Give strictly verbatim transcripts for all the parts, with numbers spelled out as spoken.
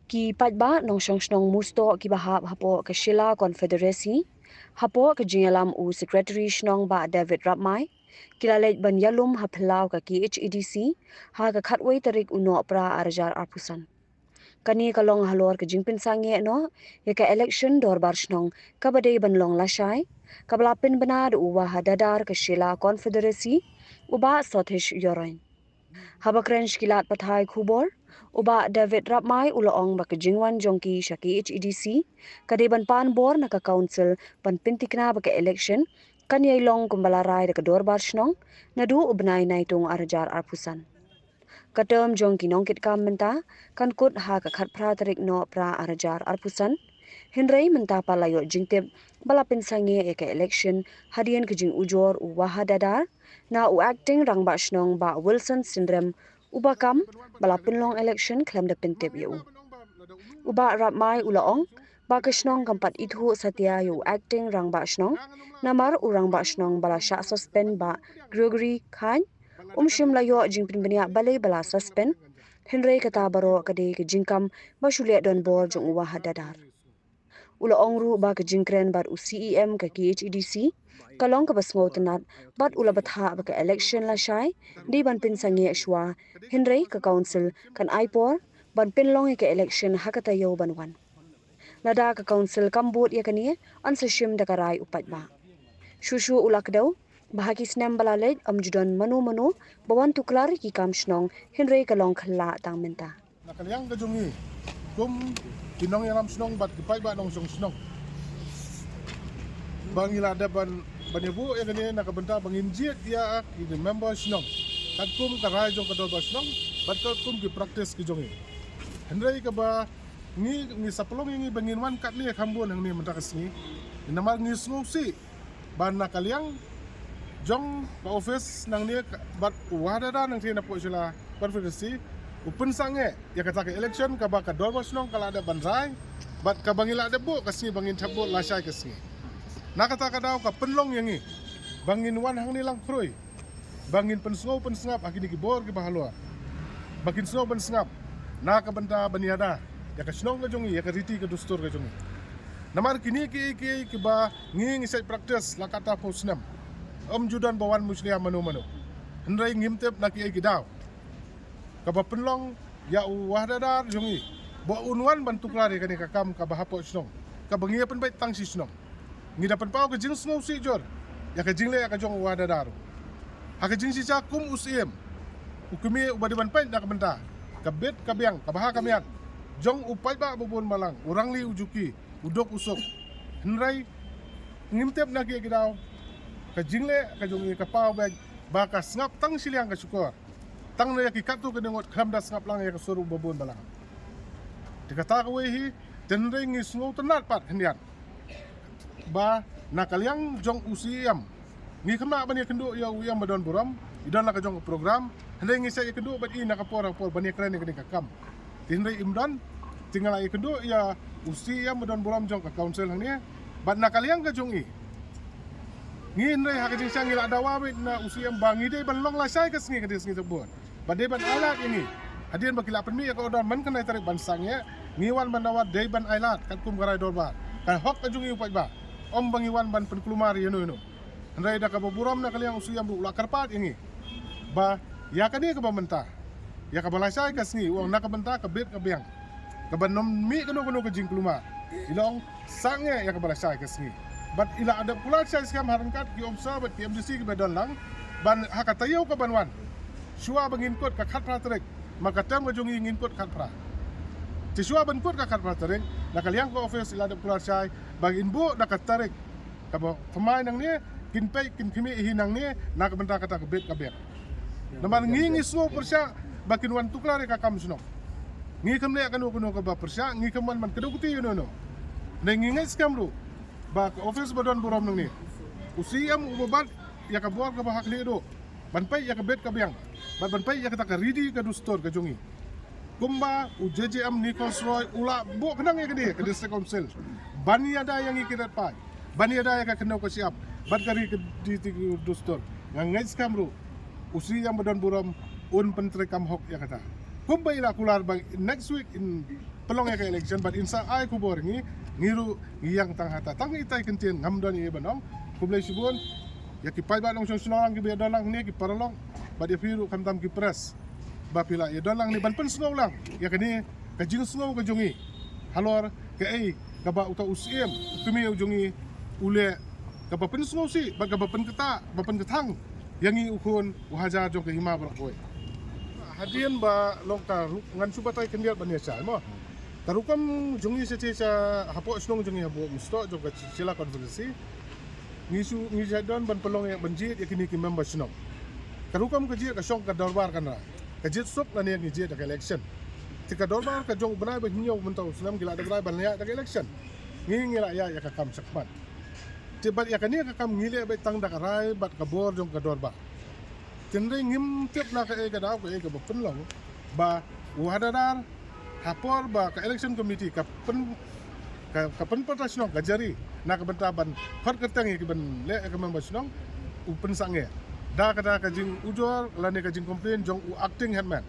Ki paidbah nongshong shnong musto kiba hap hapoh ka Shella Confederacy, hapoh ka jingïalam u Secretary Shnong Bah David Rapmai, ki la leit ban ïalum ha phyllaw ka K H A D C ha ka khatwei tarik u Nohprah arhajar arphew san. Kane ka long halor ka jingpynsangeh noh ïa ka election dorbar shnong kaba dei ban long lashai, kaba la pynbna da u Wahadadar ka Shella Confederacy, u Bah Sothesh Ïoroiñ. Haba kren sha ki lad pathai khubor, u Bah David Rapmai u la ong ba ka jingwan jong ki sha K H A D C ka dei ban pan bor na ka Council ban pynthikna ba ka election kan ïai long kumba la rai da ka dorbar shnong naduh u bnai Naitung arhajar arphew san. Ka term jong ki nongkitkam mynta kan kut ha ka khatphra tarik Nohprah arhajar arphew san. Hynrei mynta pat la ïoh jingtip ba la pynsangeh ïa ka election hadien ka jingujor u Wahadadar na u Acting Rangbah Shnong Bah Wilson Synrem, uba kam ba la pynlong election khlem da pyntip ïa u. U Bah Rapmai u la ong ba ka shnong kam pat ithuh satia ïa u Acting Rangbah Shnong, namar u Rangbah Shnong ba la shah suspend Bah Gregory Chyne um shym la ïoh jingpynbniah balei ba la suspend, hynrei kata baroh ka dei ka jingkam ba shu leh donbor jong u Wahadadar. U la ong ruh ba ka jingkren bad u C E M ka K H A D C ka long kaba sngewtynnat bad u la bthah ba ka election lashai dei ban pynsangeh shuwa, hynrei ka Council kan ai por ban pynlong ïa ka election ha ka taïew ban wan. Lada ka Council kam bud ïa kane, yn sa shim da ka rai u paidbah. Shuh shuh u la kdew ba ha ki snem ba la leit ym ju don mano mano ba wan tuklar ïa ki kam shnong, hynrei ka long khyllah tang mynta. Na ka liang ka jong ngi kum ki nongïalam shnong bad ki paidbah nongshong shnong, ba ngi la dep ban, ban ïabuh ïa kane na ka bynta ba ngin jied ïa ki member shnong katkum ka rai jong ka dorbar shnong bad katkum ki practice ki jong ngi. Hynrei kaba ngi, ngi sa pynlong ïa ngi ba ngin wan katne kham bun hangne mynta ka sngi, namar ngi sngewsih ba na ka liang jong ka office nangne ka, bad u Wahadadar nangtei napoh Shella Confederacy u pynsangeh ïa kata ka election kaba ka dorbar shnong ka la dep ban rai bad kaba ngi la dep buh ka sngi ba ngin thep vote lashai ka sngi. Na kata ka daw ka pynlong ïa ngi ba ngin wan hangne lang khrui ba ngin pynsngew pynsngap ha kine ki bor kiba halor, ba kin sngew pynsngap na ka bynta ban ïada ïa ka shnong ka jong ngi, ïa ka riti ka dustur ka jong ngi. Namar kine kiei kiei kiba ngi, ngi shait practice la katta phew snem, ym ju don ba wan mushlia mano mano. Hynrei ngim tip na kiei ki daw kaba pynlong ïa u Wahadadar jong ngi ba un wan ban tuklar ïa kane ka kam kaba hapoh shnong, kaba ngi ïa pynbeit tang shi shnong. Ngi da pynpaw ka jingsngewsih jur ïa ka jingleh ka jong u Wahadadar. Ha ka jingshisha kum u Syiem, u kmie uba dei ban peit na ka bynta ka bit ka biang, ka bha ka miat jong u paidbah babun balang, u rangli u juki, u duk u suk. Hynrei ngim tip na kiei ki daw ka jingleh ka jong ngi ka paw beit ba ka sngap tang shiliang ka shukor, tang na ïa ki katto katne ngut, khlem da sngap lang ïa ka sur u babun balang. Te kata kawei hi, te hynrei ngi sngewtynnat pat khyndiat ba na ka liang jong u Syiem, ngi khynnah ban ïakynduh ïa u Ïam Badonburom, i don la ka jong ka program, hynrei ngi sa ïakynduh bad i na ka por ka por ban ïakren ïa kane ka kam. Te hynrei im don, te nga la ïakynduh ïa u Syiem Badonburom jong ka Council hangne bad na ka liang ka jong i, ngi hynrei ha ka jingshisha ngi la dawa beit na u Syiem ba ngi dei ban long lashai ka sngi, ka dei sngi thep vote. Ba dei ban ailad ïa ngi. Hadien ba ki la pynmih ïa ka order man khyndai tarik ban sangeh, ngi wan ban dawa dei ban ailad katkum ka rai dorbar, ka hok ka jong ngi u paidbah. Ym ba ngi wan ban pynkulmar ïano ïano. Hynrei da kaba burom na ka liang u Syiem ruh u la kyrpad ïa ngi ba ïa kane kaba mynta, ïa kaba lashai ka sngi, u ong na ka bynta ka bit ka biang, kaba nym mih kano kano ka jingkulmar, i la ong sangeh ïa kaba lashai ka sngi. Bad i la dep kular shai skhem ha ryngkat ki officer bad ki M D C kiba don lang, ban ha ka taïew kaban wan, shuwa ba ngin kut ka khatphra tarik, ma ka term ka jong ngi ngin kut khatphra. Te shuwa ban kut ka khatphra tarik, na ka liang ka office i la dep kular shai ba ngin buh da ka tarik kaba thymmai nangne, kin peit kin khmih hi nangne na ka bynta kata ka bit ka biang. Namar ngi, ngi sngew pyrshah ba kin wan tuklar ïa ka kam shnong. Ngi khlem leh kano kano kaba pyrshah, ngi khlem wan ban kdew kti ïano ïano. Hynrei ngi ngeit skhem ruh ba ka office Badonburom nangne, u Syiem uba bat ïa ka bor kaba ha khlieh duh ban peit ïa ka bit ka biang bad ban peit ïa kata ka riti ka dustur ka jong ngi. Kumba u J J M Nichols Roy u la buh khnang ïa kane ka District Council ban ïada ïa ngi ki rat paid, ban ïada ïa ka khyndew ka shyiap bad ka riti ka dustur, nga ngeit skhem ruh u Syiem Badonburom un pyntreikam hok ïa kata. Kumba i la kular ba next week in pynlong ïa ka election bad in sa ai khubor ngi, ngi ruh ngi ïeng tang hata. Tang itai ktien ngam don ei ei ban ong. Khublei shibun ïa ki paidbah nongshong shnong lang kiba ïadon lang hangne, ki paralok bad ïa phi ruh khamtam ki press ba phi la ïadon lang hangne ban pynsngew lang ïa kane ka jingsngew ka jong ngi halor kaei kaba uta u Syiem u kmie u jong ngi u leh, kaba pynsngewsih bad kaba pynkata ba pynkthang ïa ngi u khun u hajar jong ka hima baroh kawei. Hadien ba long ka rukom, ngan shu batai khyndiat ban ïa shai mo. Ka rukom jong ngi sha sha hapoh shnong jong ngi hapoh Umstok jong ka Shillong constituency, ngi shu ngi shu don ban pynlong ïa ban jied ïa kine ki member shnong. Ka rukom ka jied ka shong ka dorbar kan ra ka jied suk lane ngi jied da ka election. Te ka dorbar ka jong u bnai ba hynñiew mynta u snem ngi la dep rai ban ïa da ka election. Ngi ngi la ïa ïa ka kam shakhmat. Te bad ïa kane ka kam ngi leh beit tang da ka rai bad ka bor jong ka dorbar. Te hynrei ngim tip na kaei ka daw kaei kaba pynlong ba u Hadadar ha por ba ka election committee ka pyn ka, ka pynpatta shnong ka jari na ka bynta ban khot kyrteng ïa ki ban leh ïa ka member shnong u pynsangeh da kata ka jingujor lane ka jingcomplain jong u acting headman.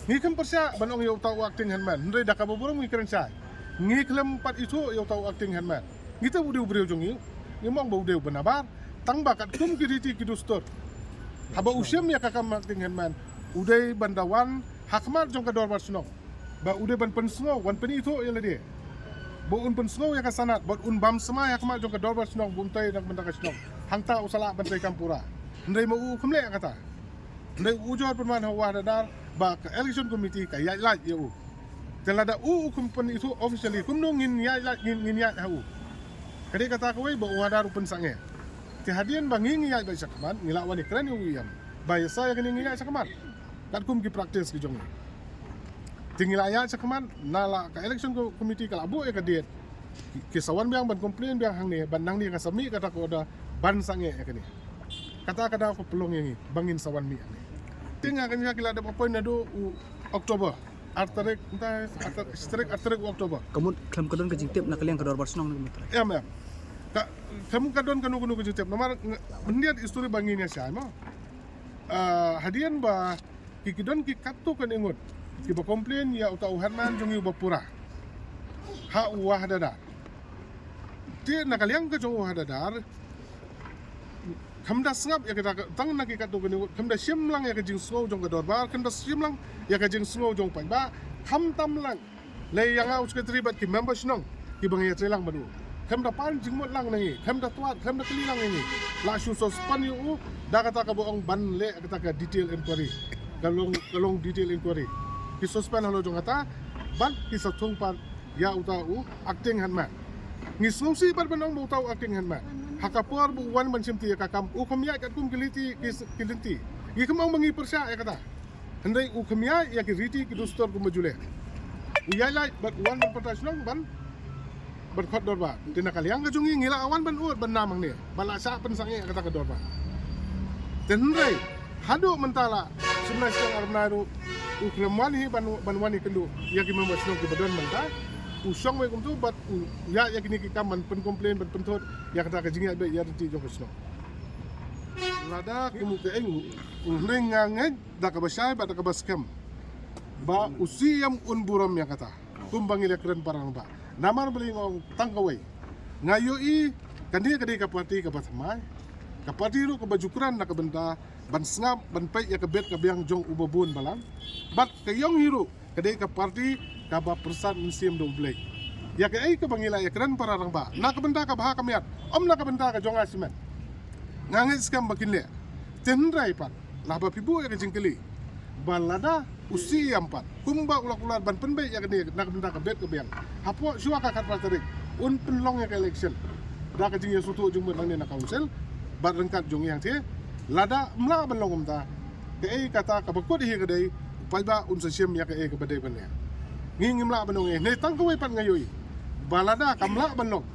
Ngi khlem pyrshah ban ong ïa uta u acting headman, hynrei da kaba burom ngi kren shai. Ngi khlem pat ithuh ïa uta u acting headman. Ngi tip u dei u briew jong ngi, ngi mong ba u dei u bynnabar. Tang ba katkum ki riti ki dustur, haba u shim ïa ka kam acting headman, u dei ban da wan ha khmat jong ka dorbar shnong ba u dei ban pynsngew, wan pynithuh ïa lade, ba un pynsngew ïa ka sanad, ba un bam smai ha khmat jong ka dorbar shnong, ba un tei na ka bynta ka shnong. Hangta u sa lah ban trei kam pura. Hynrei ma u, u khlem leh kata. Hynrei u ujor pynban ha u Hadadar ba ka election committee ka ïaid lait ïa u. Te lada u u khlem pynithuh officially, kumno ngin ïaid lait, ngin, ngin ïaid ha u? Ka dei kata kawei ba u Hadadar u pynsangeh. Te hadien ba ngi ngi ïaid beit shakhmat, ngi la wan ïakren ïa u Ïam ba ïa sa ïa kane ngi ïaid shakhmat katkum ki practice ki jong ngi. Te ngi la ïaid shakhmat, na la ka election co-, committee ka la buh ïa ka date, ki, ki sa wan biang ban complain biang hangne, ban nangne ka sa mih kata ka order ban sangeh ïa kane. Kata ka daw ka pynlong ïa ngi ba ngin sa wan mih hangne. Te nga kane ki la dep appoint naduh u October ar tarik, mynta ar tarik, shi tarik, ar tarik u October. Ka mut khlem ka don ka jingtip na ka liang ka dorbar shnong ne ka mut. Em, em. Ka, khlem ka don kano kano ka jingtip. Namar nga, mynta history ba ngin ïa shai mo. Ah, hadien ba ki, ki don ki katto katne ngut kiba complain ïa uta u headman jong ngi uba pura ha u Hadadar. Te na ka liang ka jong u Hadadar, khlem da sngap ïa kata ka, tang na ki katto katne ngut, khlem da shim lang ïa ka jingsngew jong ka dorbar, khlem da shim lang ïa ka jingsngew jong u paidbah, khamtam lang lei ïa nga u secretary bad ki member shnong kiba ngi ïatrei lang bad u. Khlem da pan jingmut lang na ngi, khlem da twad, khlem da kylli lang na ngi. La shu suspend ïa u da kata kaba ong ban leh kata ka detail inquiry. Ka long, ka long detail inquiry. Ki suspend halor jong kata bad ki sa thung pat ïa uta u acting headman. Ngi sngewsih pat ban ong ba uta u acting headman, ha ka por ba u wan ban shimti ïa ka kam, u khlem ïaid katkum ki lynti, ki, ki lynti. Ngi khlem ong ba ngi pyrshah ïa kata. Hynrei u khlem ïaid ïa ki riti ki dustur kumba ju leh. U ïaid lait bad u wan ban patta shnong ban, ban khot dorbar. Te na ka liang ka jong ngi ngi la wan ban ud ban nam hangne ba la shah pynsangeh ïa kata ka dorbar. Te hynrei haduh mynta la shim lai shiteng ar bnai ruh u khlem wan hi ban, ban wan ïakynduh ïa ki member shnong kiba don mynta. U shong wei kumtu bad u ïaid ïa kine ki kam ban pyncomplain, ban pynthut ïa kata ka jingïaid beit ïaid ryntih jong ka shnong. Lada kum u ka eng, u hynrei nga ngeit da kaba shai bad da kaba skhem ba u Syiem un burom ïa kata. Kumba ngi la kren para rangbah, namar balei nga ong tang kawei, nga ïohi kane ka dei ka party kaba thymmai, ka party ruh kaba ju kren na ka bynta ban sngap, ban peit ïa ka bet ka biang jong uba bun balang. Bad ka jong ngi ruh ka dei ka party kaba pyrsad mynsiem da U Blei. Ïa kaei kaba ngi la ïakren para rangbah na ka bynta ka bha ka miat, ym na ka bynta ka jong nga shimet. Nga ngeit skhem ba kin leh. Te hynrei pat, lada phi buh ïa ka jingkylli ba lada u Syiem pat kumba u la kular ban pynbeit ïa kane na ka bynta ka bet ka biang, hapoh shuwa ka khatphra tarik un pynlong ïa ka election da ka jingïasngewthuh jingmut nangne na council bad ryngkat jong ngi hangtei. Lada ym lah ban long kumta, kaei kata kaba kut hi ka dei, u paidbah un sa shim ïa kaei kaba dei ban ïa. Ngi ngim lah ban ong ei, ne tang kawei pat nga ïohi ba lada kam lah ban long,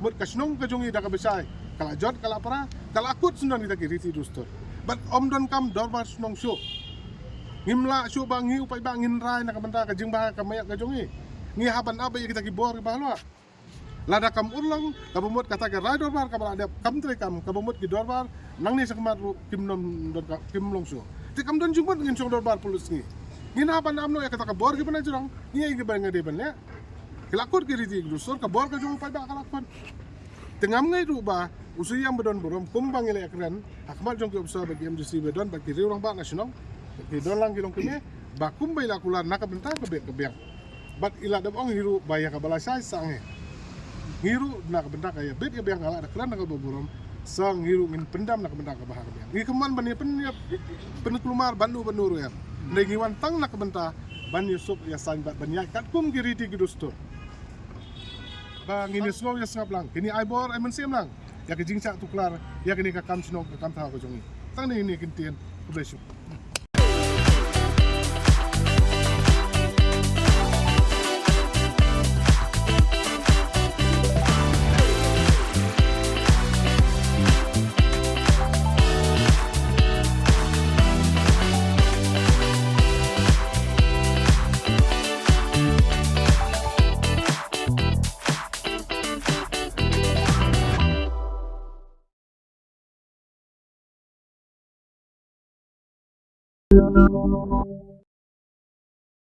mut ka shnong ka jong ngi da kaba shai ka la jot, ka la pra, ka la kut syndon kita ki riti dustur. Bad ym donkam dorbar shnong shuh. Ngim lah shuh ba ngi u paidbah ngin rai na ka bynta ka jingbha ka miat ka jong ngi. Ngi hap ban ap ïa kita ki bor kiba halor. Lada kam urlong, kaba mut kata ka rai dorbar kaba la dep kam trei kam, kaba mut ki dorbar nangne shakhmat ruh kim don, don ka, kim long shuh. Te kam don jingmut ngin shong dorbar pule sngi. Ngin hap ban am noh ïa kata ka bor kiba na jrong. Ngi ïa kiba nga dei ban leh. Ki la kut ki riti ki dustur, ka bor ka jong u paidbah ka la kut. Te ngam ngeit ruh ba u Syiemlieh ba don burom kumba ngi la ïakren ha khmat jong ki ophisar bad ki M D C ba don bad ki riew rangbah na shnong, ki don lang ki longkmie, ba kumba i la kular na ka bynta ka beit ka biang. Bad i la dep ong hi ruh ba ïa kaba lashai sangeh, ngi ruh na ka bynta ka ïa beit ïa biang nga la da kren na kaba burom. Sa ngi ruh ngin pyndam na ka bynta kaba ha ka biang. Ngi kyrmen ban ïa pyn, ïa pynkulmar bad u, bad u ruh ïa. Hynrei ngi wan tang na ka bynta ban ïa suk ïa saiñ bad ban ïa katkum ki riti ki dustur. Ba ngin ïa sngew ïa sngap lang, kin ïa ai bor ai mynsiem lang ïa ka jingshah tuklar ïa kane ka kam shnong, ka kam thaw ka jong ngi. Tang ne ne kin tien. Khublei shibun.